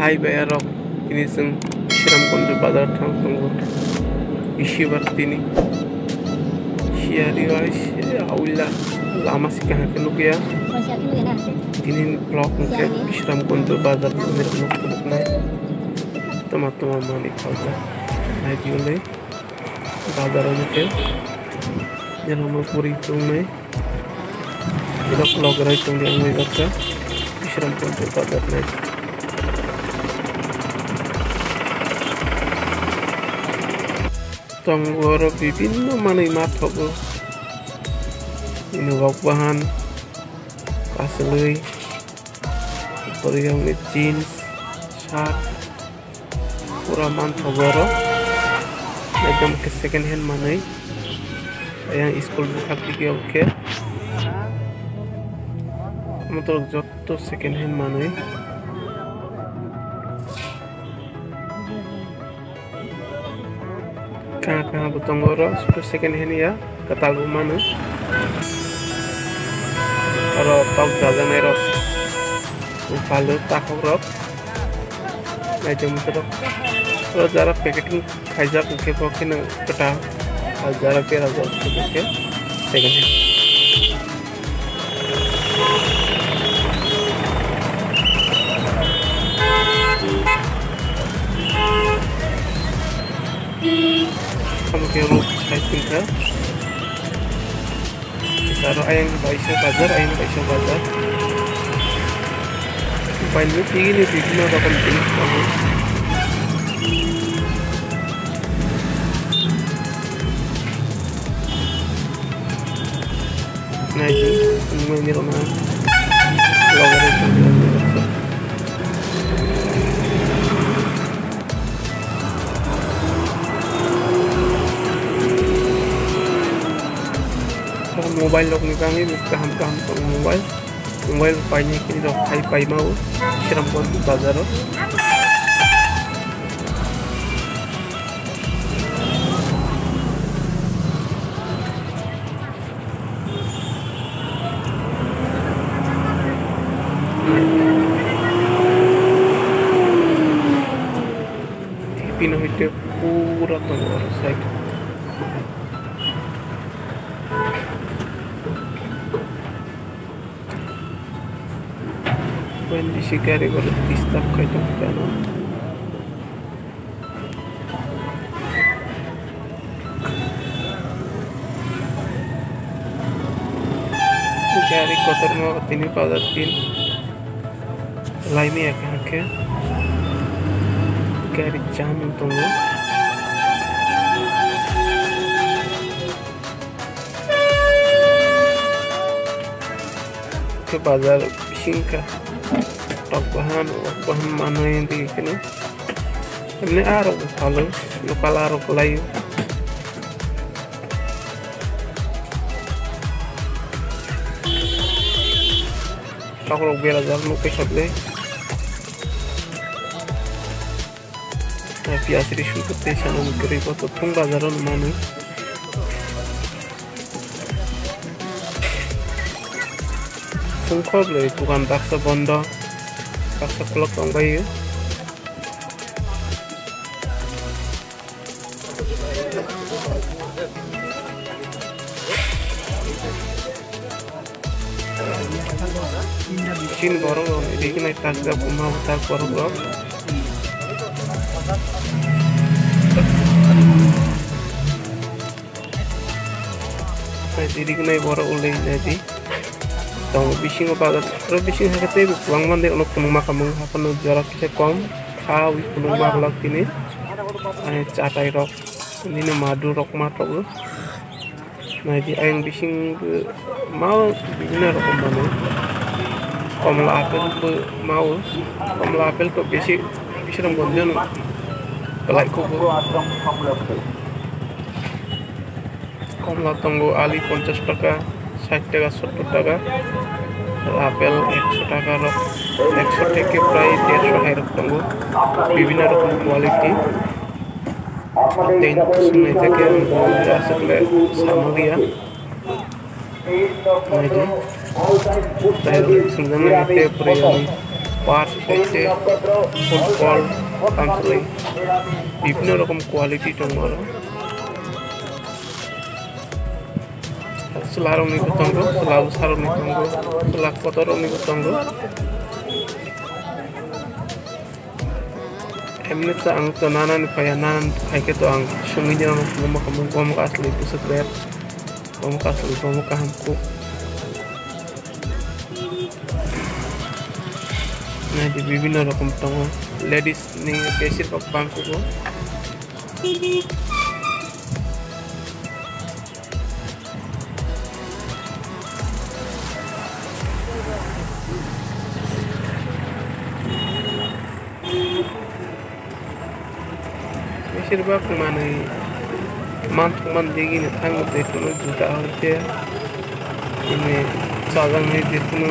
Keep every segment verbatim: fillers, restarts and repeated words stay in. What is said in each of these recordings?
Hai bai arok tini chwng Bisramganj bazar thang tongo. Bisibar tini siyari bai se auila lama si kaham khe nukya. Tini vlog hwnkhe Bisramganj bazar ni rok nuknai. Tama tama mani phalta. Hai diyo le. Bazar o hwnkhe jelama puri tongnai. Iro vlog rai tongdi ang bai baksa. Bisramganj bazar nai. Tongo oro bibinno manwi ma thogo. Ini wak bahan, kaselwi, poriyangni jeans, shirt, pura manthogo oro. Ekdom khe second hand manwi. Ayang school bwkhak tiki o khe. Motor jotto second hand manwi. Kaha kaha bo tongo oro, second hand ya, kwtal bo mano. Oro tok dajaknai rok, palo takhok rok, naitugmani rok. Oro jara packeting khaijak, hwnkhe bo kheno kwtal, jara berajak, hwnkhe second hand. Omo khe road side wngkha. Aro ayang kaisa bazar, ayang kaisa bazar. Bainwi tini bibinno rokom jinis tongo. Naidi, nungmani rok na. Logo rok tong. Mobile rok ni bagwi kaham kaham tongo mobile. Mobile painai khe rok hai paima o Bisramganj bazar o. Pino hoite pura tongo oro side. Wen bisi gari oro disturb khai tongkha ano. Gari kotorma tini bazar din laimaya kaham khe gari jam wng tongo. Khe bazar bising kha tok bahan, wak bahan manwi tei kheno. Emni arok bo phalo, local arok laio. Tok rok berajak nukwi khaklai. Piyaj risu tei sana kwrwi bo to thung bazar o manwi. Thung kho bwlwi dukan baksa bondo, baksa khulok tong baio. Chini borok rok riknai tak jak buma tak borok rok. Naidi riknai borok ulai naidi. Tongo bisingo bazar, oro bisingo hai khe teibo kwbangma de ono kwbangma kamung haphano jora kisa kom kha ui kwbangma rok tini. Ani chatai rok nini madru rok ma tongo. Naidi ayang bising bo mao bibinno rokom manwi. Komla apple bo mao. Komla apple to bisi, bisi rok bonjono. Belai kho bo. Komla tongo ali ponchash taka, sait taka, sottor taka. Apple ekso taka rok, ekso theke prai dersho hai rok tongo. Bibinno rokom quality. Tei nok swngnai theke ang bo aswk le samaliya. Naidi. Tei rok swngjaknai tei pore ani. Pars hai se football tamswlwi bibhinno rokom quality tongo oro. Chwlarokni bo tongo, chwla bwsarokni tongo, chwla kotorrokni bo tongo. Emni to ang to nanani phaiya, nanani phaikhe to ang swngwi di mano, bomo kaham, bomo aswlwi bwswk ber, bomo aswlwi, bomo kaham kuk. Naidi bibhinno rokom tongo, ladies ni besir bak bang kugo. Besir bak manwi manthokmani digini thango, jephuru juta hwnkhe chini chajaknai jephuru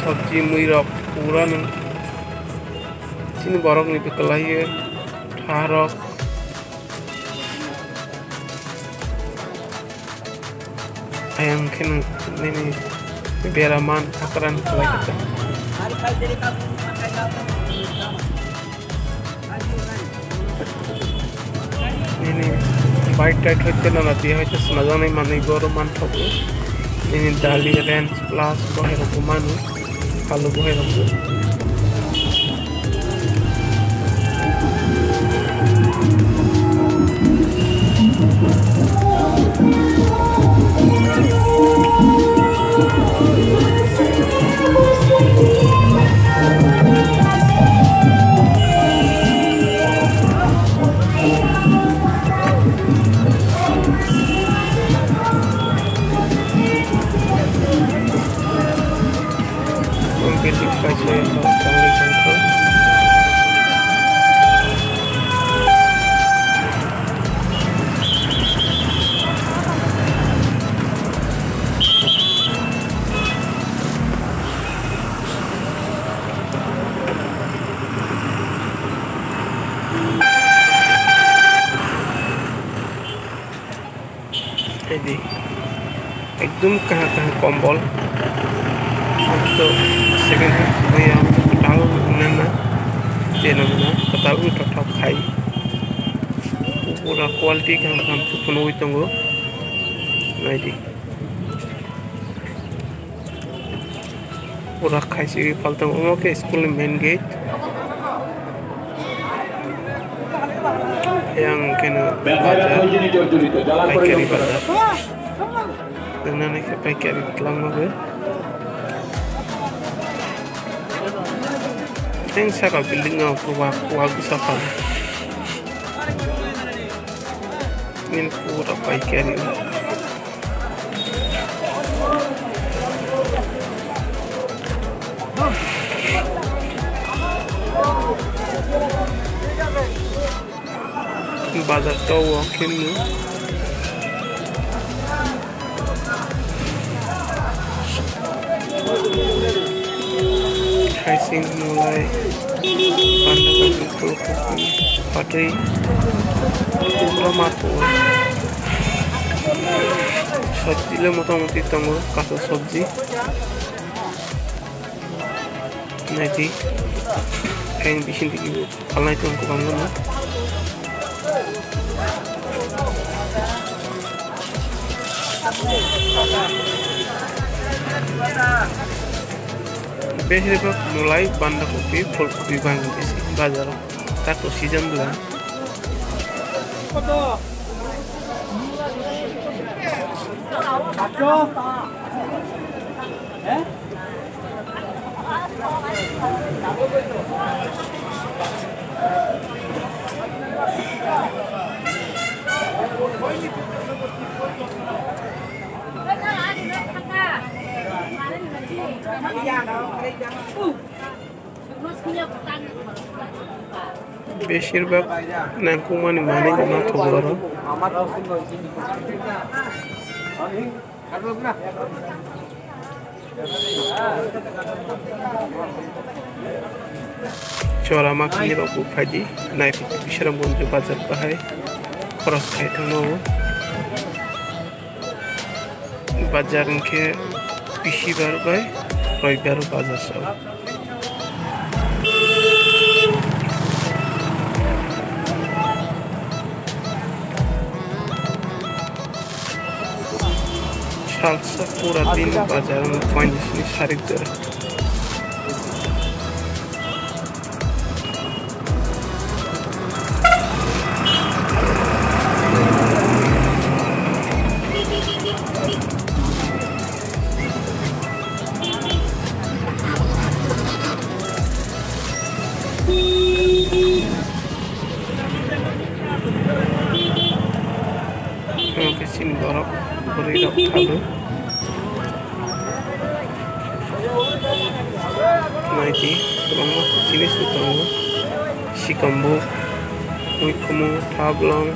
sabji, muirok purano chini borokni bwkha laiwi tharok. Ayang khe nini bera man hakran khlai kha. Nini bike tai thoi te nana di hai te swnajak nai manwi goro man thogo. Nini dali range plus bohai rok bo mano. Kalu buhai rok bo. Ang khe tik kaisa tongwi tongkha. Naidi, ekdum kaha kaha kombol. Ang to second hand bai ang kwtal wngnana, je nangna kwtal wngthok thok khai. Pura quality kaham kaham khe phunugwi tongo. Naidi. Pura khaisigwi phaltongo, omo khe school ni main gate. Yang khe no bazar, paikari bazar. Nang nani khe paikari twlangma khe. Yang saka building no wak, wak bwsa phan. Nini pura paikari. Bazar to o khe mwnwi. Haising, mulai, banda kopi, phulkopi, patwi, kubra ma tongo. Sabji le motamoti tongo, kacha sabji. Naidi, ayang bising tigi. Palnai tong kwbangma no. Behirba mulai, banda kopi, phul kopi bang bisi bazar o. Tato season bwla. Beshirbak nangkukmani manwi no ma thogo oro. Chora ma kini rok bo phaidi, naiphaidi Bisramganj bazar bahai khoros khai thangma o. Bazar hwnkhe bisibar bai roibar bazar sao. Talsa pura din bazar o painani sarik jora. Omo khe chini borok bwrwi rok thalo. Naidi kwbangma jinis rok tongo. Sikambuk, muikhumu, thablong.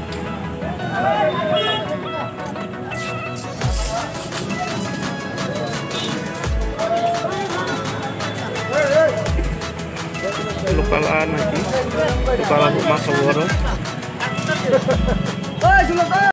Lokal a naidi. Lokal a bo masa oro.